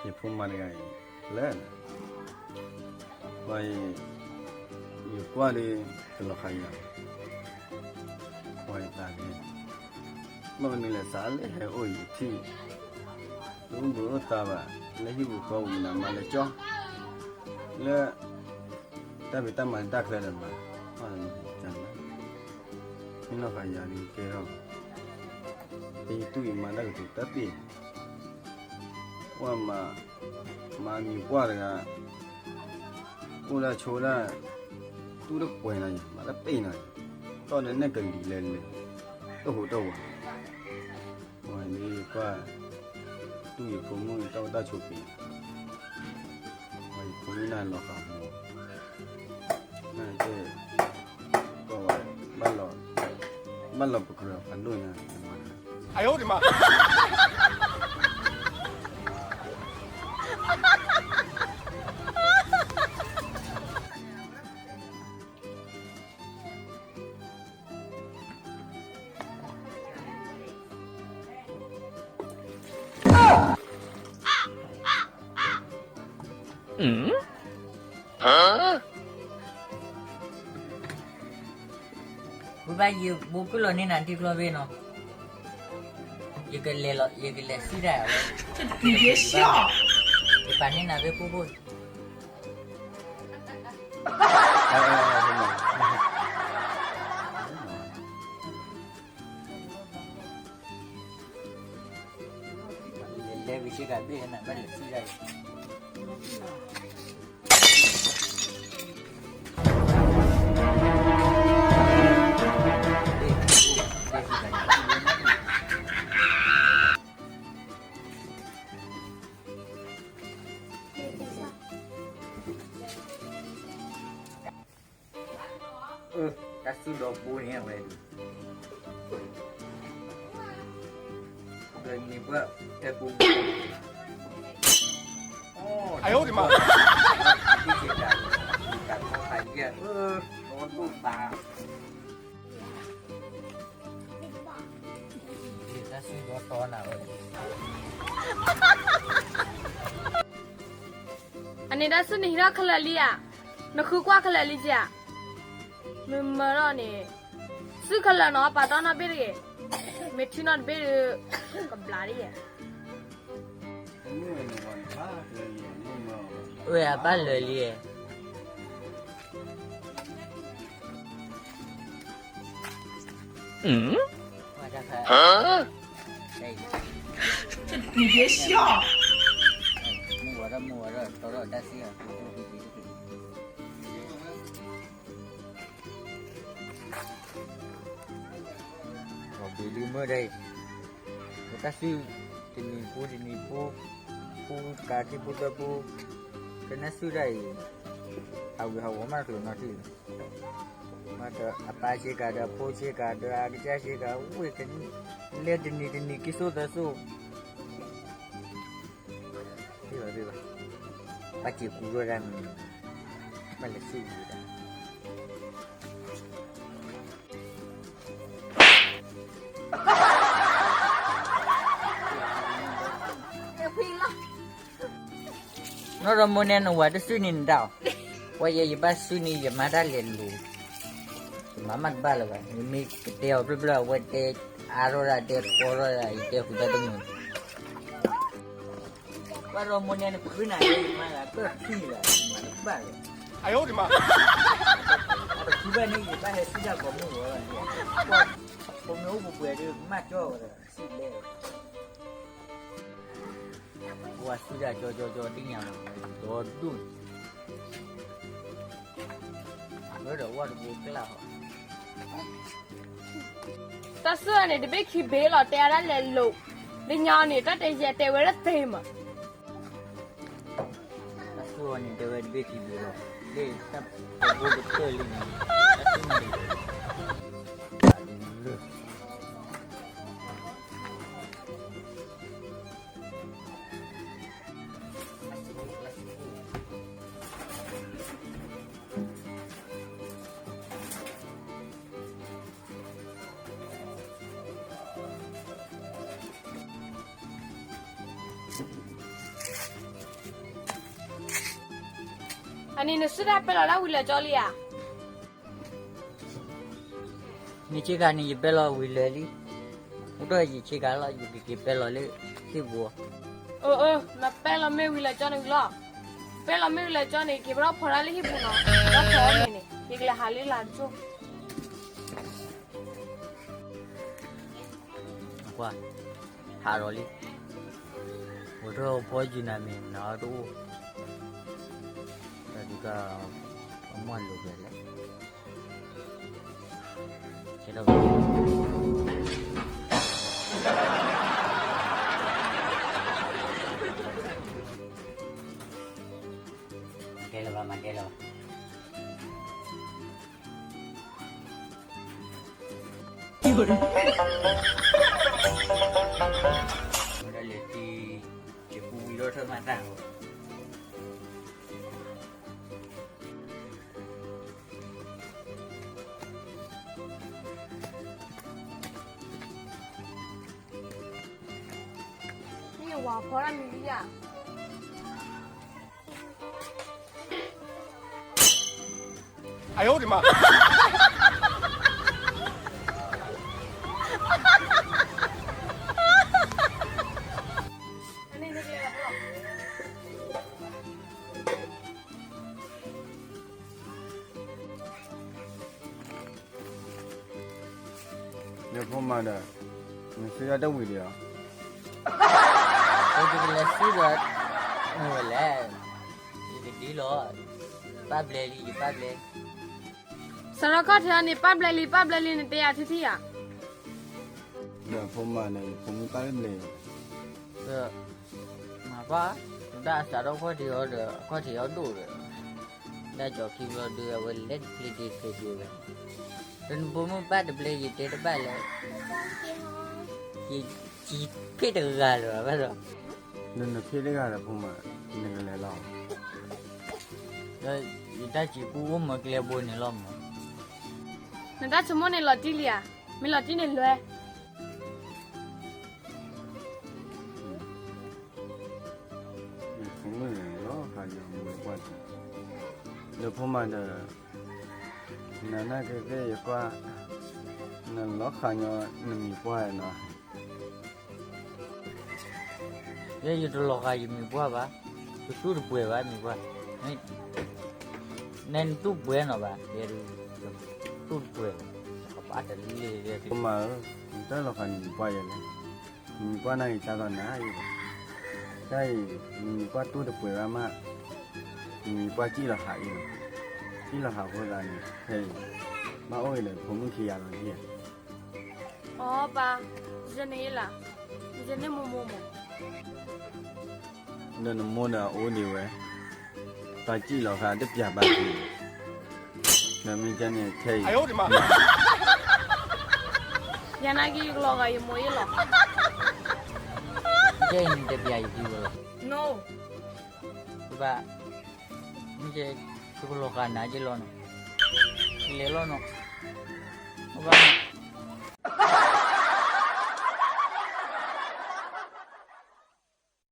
ယဖိမါတဂၤအံၤ လၢ ပှၤအံၤ ယကွၢ်ဒီး ကလီၤဃာ်ယၤ, ပှၤအံၤသးန့ၣ် မ့ၢ်မနုၤလဲၣ် စးလၢဟဲအိၣ်အံၤထံၣ် တအိၣ်ဘှံးအိၣ်သါဘၣ်, လၢဟံၣ်ပူၤဃီပူၤမနုၤမၤလၢကၠီ, လၢ တၢ်ဖံးတၢ်မၤတၢ်ချၢဒီးမၤ, မ့ၢ်နီၢ်ဃာ်ယၤဒ်ကဲထီၣ်, ယတူၢ်ယမၤတၢ်ကတိၤတၢ်သ့ၣ် ပှၤမၤ, မၤမံၤပှၢ်တဂၤ, အိၣ်ဒၣ်ဆိးဒၣ်, တူၢ်တကွဲးနီၤယၤ မၤတပ့ၢ်နီၤယၤ, တီၢ်ဒီးနဲၣ်ကလံၤလဲၤလဲၤ, တဟူးတဝး, ပှၤန့ၣ်ကွၢ်, တူၢ်ယဖိမုၣ်တၢ်အိၣ်တၢ်ဆိးက့ၤ, ပှၤယဖိမုၣ်န့ၣ်လီၤဃာ်မူ, နကဲ, ဘၣ်လီၤ, ဘၣ်လီၤပကြၢးဖးဒိၣ်ညါ, ဝံၤဘၣ်ယဘိကလီၤန့ၢ်နၤထံကျီဘ့ၣ်နီၤ, ယကလဲၤလီၤ ယကလဲၤစံၣ်တၢ်ဝဲ, ယပာ်န့ၢ်နၤဘ့ၣ်ဖိဖိ လဲၤဝံၤစ့ၢ်ကီးဘ့ၣ်နၤဘၣ်လဲၤစံၣ်တၢ်အံၤ တၢ်စုၣ်ဒီပိန့ၣ်ဝဲ, ဒီးန့ၢ်ပှၤတဲပူၤ, အိၣ်, တၢ်ဒိၣ်ပာ်, တၢ်စုၣ်ဒီတီနၤဝဲ, အန့ၣ်တၢ်စုၣ်န့ၣ်ဟံးထီၣ်ခဲလၢာ်လံဧါ, နဃုကွၢ်ခဲလၢာ်လံဧါ, မ့ၢ်မၢထီၣ်န့ၣ်, စုၣ်ခဲလၢာ်နီၤ ပာ်တီနီတဘ့ၣ်တဂ့ၤ, မ့ၢ်ထံၣ်နီတဘ့ၣ်ဒီး, ကဘျးဒ်ယဲ, ဝဲအဘၣ်လၢာ်လံဧါ, ဘၣ်ဘ့ၣ်ဒုးမ့ၢ်ဒ်အံၤ, တၢ်စုၣ်, တနံၤဖိတနံၤဖိ, ဖိကးထံဖိသၢဖိ, ကနၣ်စုၣ်ဒ်အံၤ, ဟးဝံၤဟးဝီၤမးတကျိၤနီတထံၣ်လၢၤ, မ့ၢ်ဒီးအပၢ်ဆ့ကၤဒီးအဖိဆ့ကၤဒီးအကစၢ်ဆ့ကၤ ဝဲကလဲၤတနံၤတနံၤက့ၤစိသးစိ ဘၣ်ဘၣ်, ဘၣ်စ့ၤကူထီၣ်တၢ်မံၤ, ဘၣ်လဲၤစံၣ်ဝံၤတၢ်, နီၢ်ဒီမိၢ်န့ၣ်နဝၤတစုန့ၣ်နဒၣ်အီၤ, ပှၤယဲယဘၣ်စုန့ၣ် ယမၤတၢ်လဲၤလိၤ, ယမၤမးတဘၣ်လၢၤဘၣ်, ယမ့ၢ်ကတဲအီၤဖျၢၣ်ဖျၢၣ် အဝဲတဲအါထီၣ်ဒၣ်တဲဖီထီၣ်ဒၣ် ယတဲဃုာ်တၢ်တမုာ် ပှၤရိမိန့ၣ်နဖုနၤ မၤလၢကထံၣ်လၢ မၤတဘၣ်လၢၤ, အတဖုဘၣ်န့ၣ် ယဘၣ်ဟဲစံၣ်တၢ်ကိးမုၢ်ဝဲလီၤ, ပှၤဖိမ့ၢ်အိၣ်ပှဲၤပှဲၤဒီး မၤကၠီဝဲဒီး စံၣ်လဲၣ်, ပှၤစံၣ်တၢ်ကၠီကၠီကၠီ သ့ၣ်ညါလီၤ, ဒီဒူၣ် လၢဒီးဝၣ်တဘိကျၢ်ဟီ, တၢ်စူၢ်န့ၣ် တဘ့ၣ်ခံဘ့ၣ်လီၤ တဲအါဒၣ်လဲာ်လိၤ, လၢညါန့ၣ် တၢ်တဲယဲတဲဝဲဒၣ်သ့မး, တၢ်စူၢ်န့ၣ် တဲဝဲတဘ့ၣ်ခံဘ့ၣ်လီၤ, လၢတၢ်တဘိကတၢၢ်လံန့ၣ်, တၢ်စူၢ်န့ၣ် အန့ၣ်နစုဒၣ်ပဲလီၤဒၣ်ဝံၤလၢာ်ကၠီလံဧါ. မ့ၢ်ဆ့ကၤန့ၣ် ယပဲလီၤဝံၤလၢာ်လံ. အိၣ်ဒီးယဆ့ကၤလီၤ ယကက့ၤပဲလီၤလၢဟံၣ်ပူၤ. အၢ အၢ နပဲလီၤမ့ၢ်ဝံၤလၢာ်ကၠီန့ၣ်လီၤ. ပဲလီၤမ့ၢ်ဝံၤလၢာ်ကၠီန့ၣ် က့ၤပထီၣ်ဖီတၢ်လၢဟံၣ်ပူၤနီၤ. ဒီးဖီအီၤန့ၣ်န့ၣ် ယကလဲၤဟးလၢလာ်တကၠိၢ်. ကွၢ်, ဟးဒီးလံ. အိၣ်ထီၣ်ဖီယုာ်နၤမ့ၢ်နၤတအိၣ်, တၢ်ဒုးကၢ်အမီၢ်လိၤကလဲၣ်. ကဲဒီး မၤတဲလၢၤဘၣ်, မၤတဲလၢၤဘၣ်. ဝဲဒၣ်လဲၤတံၤ, ယပူၤဝံၤဒီးထၢမၤတၢ်လီၤ. မ့ၢ်ဝၤဖီတၢ်မံၤလံဧါ. အၢ ယိၤဒံးမး. ဒီးဖိမါဒီး, နစုဒၣ်တဝံၤဒံးဧါ. ယကလဲၤစုဒီး, မ့ၢ်ဝဲလဲၣ်, ယကဒ်လီၤ, ပၢ်ဘျဲလံ ယပၢ်ဘျဲ. စရီခီၣ်ထံးအီၤန့ၣ် ပၢ်ဘျဲလံ ပၢ်ဘျဲလံ နတဲယၤထံထံဧါ. ဒီးဖိမါန့ၣ် ဖိမုၣ်ပၢ်ဘျဲလံ. မၤပၢ်, တၢ်အစးထီၣ်ခီၣ်ထံးအီၤဒီး အခီၣ်ထံးအီၤဒိၣ်ဒီး, ဒၣ်ကၠီခံဘျီဒုး အဝဲလဲၤတဖျ့ဒ့ဖျ့ဒ့ဝဲ, ဒီးနဖိမုၣ်ပၢ်တဘျဲ ယတဲတဘၣ်လၢ, ယစံးဖ့ၣ်တဂၤလၢၤဘၣ်ဒီး, နနဖ့ၣ်တဂၤဒီးဖိမါ, နကလဲၤလီၤ. ဒီးယတၢ်စံးကူအိၣ်မၢကျဲဘိန့ၣ်လီၤမး. နတၢ်ဆိကမိၣ်န့ၣ်လီၤတံၢ်လံဧါ, မ့ၢ်လီၤတံၢ်န့ၣ်လွဲ. ယဖိမုၣ်န့ၣ်လီၤဃးညီမ့ၢ်ပှၢ်တံၢ်, ဒီးဖိမါဒီး, နနာ်က့သ့ၣ်ယကွၢ်, နလီၤဃးညီနမံၤပှၢ်နီၤ. ယဲယတလီၤဃးယမံၤပှၢ်ဘၣ်, ယတူၢ်တပှဲၤဘၣ်မံၤပှၢ်, နဲနတူၢ်ပှဲၤနီၤဘၣ်, ယဲ, တူၢ်တပှဲၤဘၣ်, ကဘၣ်တလံ, ဖိမါဧၢ, နတလီၤဃးနမံၤပှၢ်ယဲလဲၣ်, နမံၤပှၢ်နာ်က့ၤကၢ်သိးနၤအံၤ, တၢ်အံၤ, နမံၤပှၢ်တူၢ်တပှဲၤဘၣ်မး, နမံၤပှၢ်စံၣ်လီၤဃးအံၤလီၤ, စံၣ်လီၤဃးအဃိသတးန့ၣ်, ဖဲအံၤ, ဘၣ်အိၣ်ဂ့ၤဒီးဖိမုၣ်ခံဂၤလီၤဒ်ဧါ. အီပၢ်, ယန့ၣ်လၢ, ယန့ၣ်မိၢ်မိၢ်မိၢ်, ဒီးနမိၢ်ဒီးအအိၣ်ဒံးဝဲ, ပၢ်စံၣ်လီၤဃာ်တပျၢ်ဘၣ်, ဒီးမ့ၢ်ကဲန့ၣ်ခဲအံၤ, ယနာ်က့ၤယကလီၤဂာ်ယမိၢ်ယဲလီၤ, ကဲအံၤနတပျၢ်ယဒံးဝဲလီၤ, ဘၣ်, မ့ၢ်ကဲ, ယကလီၤဂာ်နၤယဲလီၤနီၤ, လဲၤလီၤနီၤ, ဘၣ်